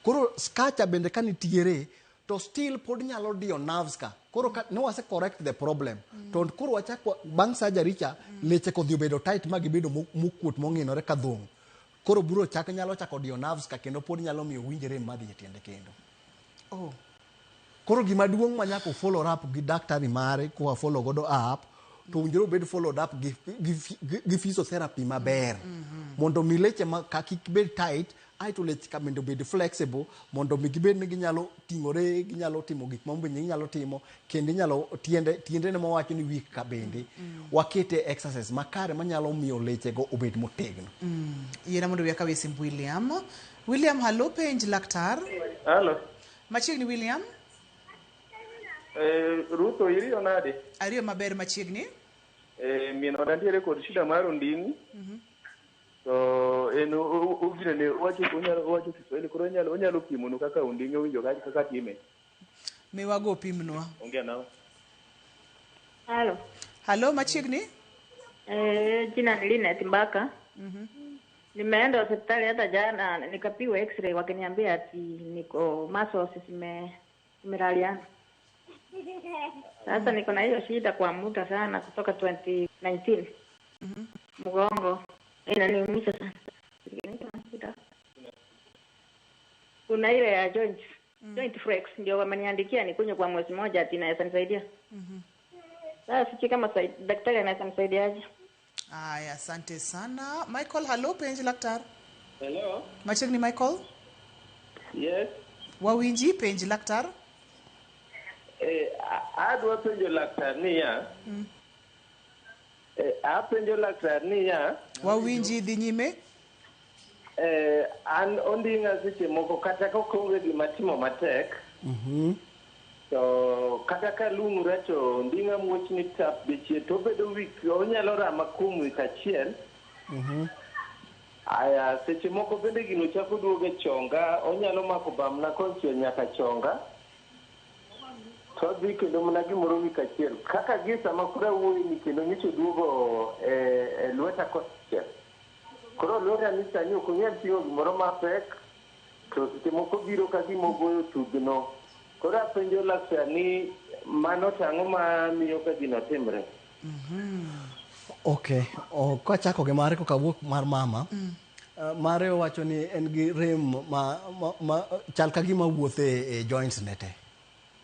koro scar cha bende ka nitiere to still pod nyalo diyo nerves ka koro ka ne wase correct the problem to koro wachak bang' surgery cha leche kodhi obedo tight ma gibedo mokuot mong'inore ka dhong' koro biro chak nyalo chako diyo nerves ka kendo pod nyalo miyo owinj rem madhi e tiende kendo
Oh.
koro gima duong' ma nyaka follow up gi daktari mare koa follow godo up to owinjore obed followed up gi physiotherapy maber mondo mi leche ma ka kik bed tight aeto leche ka bende obed flexible mondo mi gibed ni ginyalo ting'ore ginyalo timo gik ma bende ginyalo timo kendo inyalo tiende tiendene mawacho ni weak ka bende wakete exercise makare manyalo miyo lechego obed motegno.
Yiena mondo wiya kawie simb William. William, hallo penj laktar.
Halo.
Machiegni William.
Ruto iriyo nade?
Ariyo maber machiegni.
Min oda ntiere kod shida mar onding'i. To en ginene owacho onyalo owacho Kiswahili koro onyalo onyalo pimonu kaka onding'i owinjo kaka time.
Miwago pimnwa.
Ongea nao.
Halo.
Halo machiegni.
Jina ni Linet Mbaka. Nimeenda hospitali hata jana nikapigwa x-ray wakiniambia ati niko muscles zimelaliana. Sasa niko na hiyo shida kwa muda sana kutoka 2019. Mgongo inaniumiza sana. Shida. Kuna ile ya joint joint flex ndio wameniandikia nikunywe kwa mwezi mmoja ati inaweza nisaidia. Sasa sijui kama daktari anaweza nisaidiaje.
Aya, asante sana. Michael, hallo penj laktar.
Hello.
Machiegni Michael.
Yes.
Wawinji penj laktar.
Adwa penjo laktar niya. Apenjo laktar niya.
Wawinji dhi nyime.
An onding'a seche moko kata ka ok onge gima timo matek. To kata ka lung'ra to onding'a muochni tap dichiel to obedo wik onyalo rama kuom wik achiel. Aya seche moko bende gino chako duogo e chonga onyalo mako bamna konchiel nyaka chonga. To odhi kendo mana gimoro wik achiel. Kaka gi sama koro awuoyo ni kendo nyocha oduogo e lweta konchiel. Koro lweta ni sani ok onyal ting'o gimoro mapek to seche moko biro ka gima ogoyo tugno. Koro apenjo laktar ni mano to ang'o ma miyo ka gino timre?
Okay, kachako gi mare koka wuok mar mama. Mare owacho ni en gi rem ma chal ka gima wuotho e joints ne te.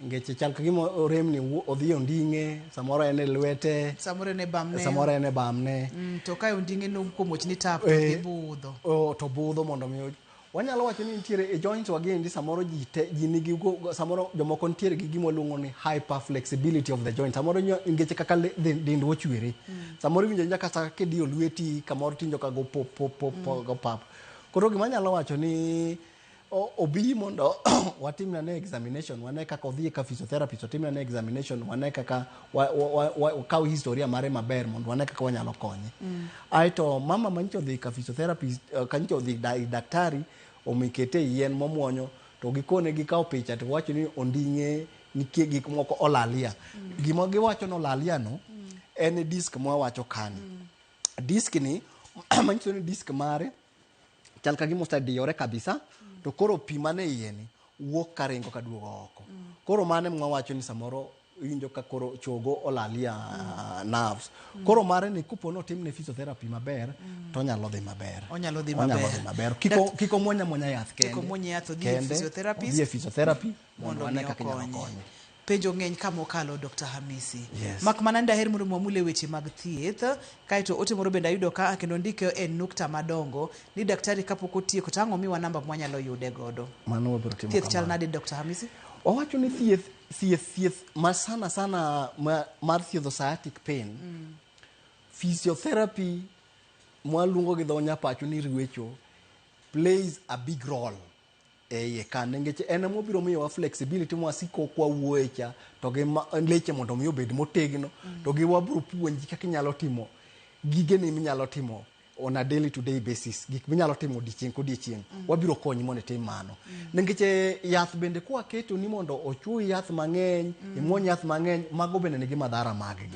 Nikech chal ka gima rem ni odhi e onding'e, samoro en e lwete,
Samoro en e bamne.
samoro en e bamne.
To kae onding'e no komuoch ni tap to dhi budho.
To budho mondo mi wanyalo wacho ni nitiere e joints wagiendi samoro ji te ji nigi samoro jomoko nitiere gi gima waluongo ni hyperflexibility of the joint samoro nikech kaka dendwa ochwere samoro iwinjo awinja kata kidiyo lweti kamoro tiwinjo ka go pop pop pop go pap koro gima anyalo wacho ni obi mondo watimne ane examination wane kaka odhi ka physiotherapist otimne ane examination wane kaka wakaw historia mare maber mondo wane kaka wanyalo konye. Aeto mama manyicha odhi ka physiotherapist kanyicha odhi daktari omikete yien momuonyo to gikone gikawo picha to wacho ni onding'e nitie gik moko olalia. Gima giwacho ni olalia no en disk mwawacho kani. Disk ni manyiso ni disk mare chal ka gima osediyore kabisa to koro pi mane iye ni wuok karingo kaduogo oko. Koro mano ema wawacho ni samoro iwinjo ka koro chogo olalia nerves. Koro mare ni kopo ni otimne physiotherapy maber to onyalo dhi maber.
Onyalo dhi
Onyalo
maber.
dhi maber. Kik omuony amuonya yath kende.
Kik omuony yath, odhi e
Kende,
physiotherapist.
Odhi e physiotherapy mondo
Mondo
wane
mi
kaka inyalo
okonye.
konye.
Penjo ng'eny kama okalo Dr. Hamisi.
Yes.
Mak mana ni daher mondo mwamule weche mag thieth, kaeto ote moro bende ayudo ka kendo ndike e nukta madongo ni daktari kapok otieko to ang' omiwa namba mwanyalo yude godo.
Mano wabiro timo
Thieth chal
kamano.
nade Dr. Hamisi?
Wawacho ni thieth ma sana sana mar thiedho sciatic pain physiotherapy mwaluongo gi dho nyapacho ni rwecho plays a big role. e iye ka nikech en ema obiro miyowa flexibility mwasiko kwawuoye cha to gi leche mondo mi obed motegno to gi wabiro puonji kaka inyalo timo gigeni minyalo timo on a daily to day basis, gik minyalo timo odiechieng' kodiechieng'. Wabiro konyi mondo itim mano. Nikech yath bende kwaketo ni mondo ochuyi yath mang'eny, imuony yath mang'eny, mago bende nigi madhara maggi.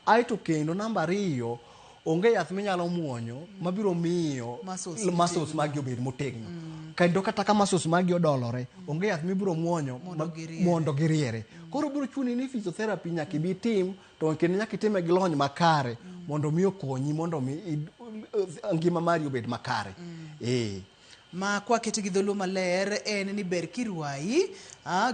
Aeto kendo namba ariyo, onge yath minyalo muonyo mabiro miyo
Muscles
muscles magi obed motegno. Kendo kata ka muscles magi odolore, onge yath mibiro muonyo
Mondo giriere.
mondo giriere. Koro biro chuni ni physiotherapy nyaka ibi itim, to kendo nyaka itime gi lony makare mondo mi okonyi mondo mi ngima mari obed makare.
Ma kwakete gi dholuo maler en ni ber kirwayi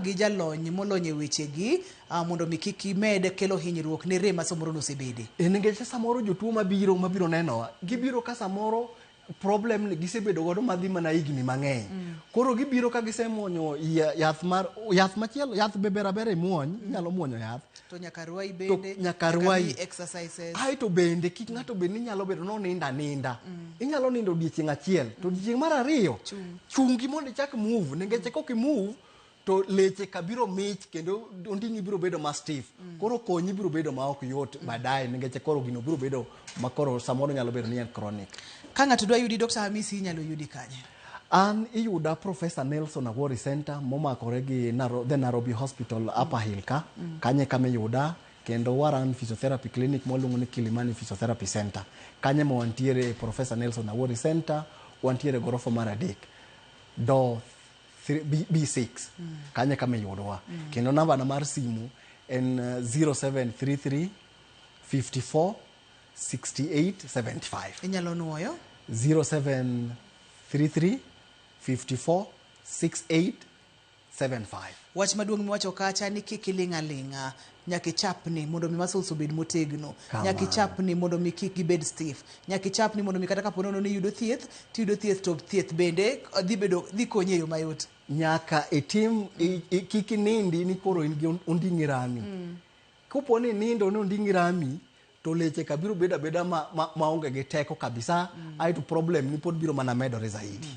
gi jalony molony e wechegi mondo mi kik imed kelo hinyruok ne rem ma samoro nosebede.
Nikech samoro jotuo mabiro nenowa, gibiro ka samoro problem ni gisebedo godo madhi mana higni mang'eny. Koro gibiro ka gisemuonyo yath mar yath machielo, yath be ber abera imuony, inyalo muonyo yath.
To nyaka rwayi bende,
nyaka rwayi.
miyi exercises.
Aeto bende kik ng'ato bed ni nyalo bedo nonindo aninda. Inyalo nindo odiechieng' achiel, to odiechieng' mar ariyo, chungi mondo ichak move, nikech kok i-move to leche ka biro mich kendo onding'i biro bedo ma stiff. Koro konyi biro bedo ma ok yot baadaye, nikech koro gino biro bedo ma koro samoro nyalo bedo ni en chronic.
Ka ng'ato dwa yudi Dr. Hamisi, inyalo yudi kanye?
An iyuda Professor Nelson Awori Center momakore gi the Nairobi Hospital Upper Hill ka, kanye kama iyuda, kendo waran physiotherapy clinic mwaluongo ni Kilimani Physiotherapy Center. Kanye ma wantiere Professor Nelson Awori Center, wantiere gorofa mar 3, door B6. Kanye kama iyudwa. Kendo namba na mar simu en 0733 54 68 75.
Inyalo nuoyo?
0733 54 68 75.
Wach maduong' miwacho kacha ni kik iling' aling'a, nyaka ichapni mondo mi muscles obed motegno, nyaka ichapni mondo mi kik gibed stiff, nyaka ichapni mondo mi kata kapo nono ni iyudo thieth, tiyudo thieth to thieth bende dhi bedo dhi konyi e yo mayot.
Nyaka itim kik inindi ni koro in gi onding'i rami. Kopo ni nindo ni onding'i rami, to leche ka biro bedo abeda maonge gi teko kabisa, aeto problem ni pod biro mana medore zaidi.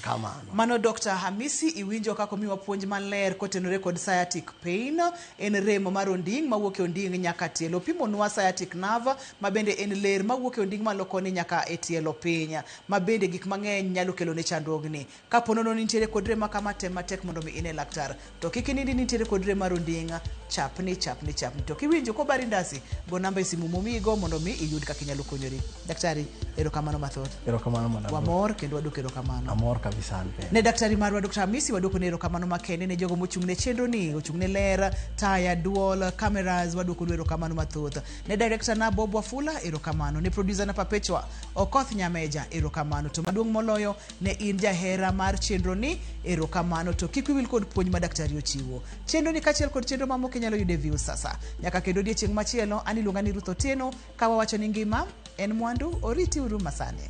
Kamano.
Mano Dr. Hamisi, iwinjo kaka omiwa puonj maler kotenore kod sciatic pain, en rem mar onding' mawuok e onding' nyaka tielo. Opimonwa sciatic nerve, ma bende en ler mawuok e onding' malo koni nyaka e tielo piny, ma bende gik mang'eny nyalo kelo ne chandruogni. Kapo nono nitiere kod rem ma kama, tem matek mondo mi ine laktar. To kik inindi nitiere kod rem mar onding', chapni, chapni, chapni. To kiwinjo kobari ndasi, go namba e simu momiyigo mondo mi iyud kaka inyalo konyori. Daktari, erokamano mathoth.
Erokamano mana.
Wamor kendo waduoko erokamano.
Amor kabisa an bende.
Ne daktari marwa Dr. Hamisi waduoko ne erokamano makende, ne jogo mochung' ne chenro ni, ochung' ne ler, taya, duol, cameras, waduoko nu erokamano mathoth. Ne director na Bob Wafula, erokamano. Ne producer na Perpetua Okoth Nyameja, erokamano. To maduong' moloyo ne in jahera mar chenro ni, erokamano. To kik wiwil kod puonj ma daktari ochiwo. Chenro ni kaachiel kod chenro mamoko inyalo yudo e Viusasa. Nyaka kendo odiechieng' machielo, an iluonga ni Ruth Otieno, ka wawacho ni ngima en mwandu, oriti uru masani.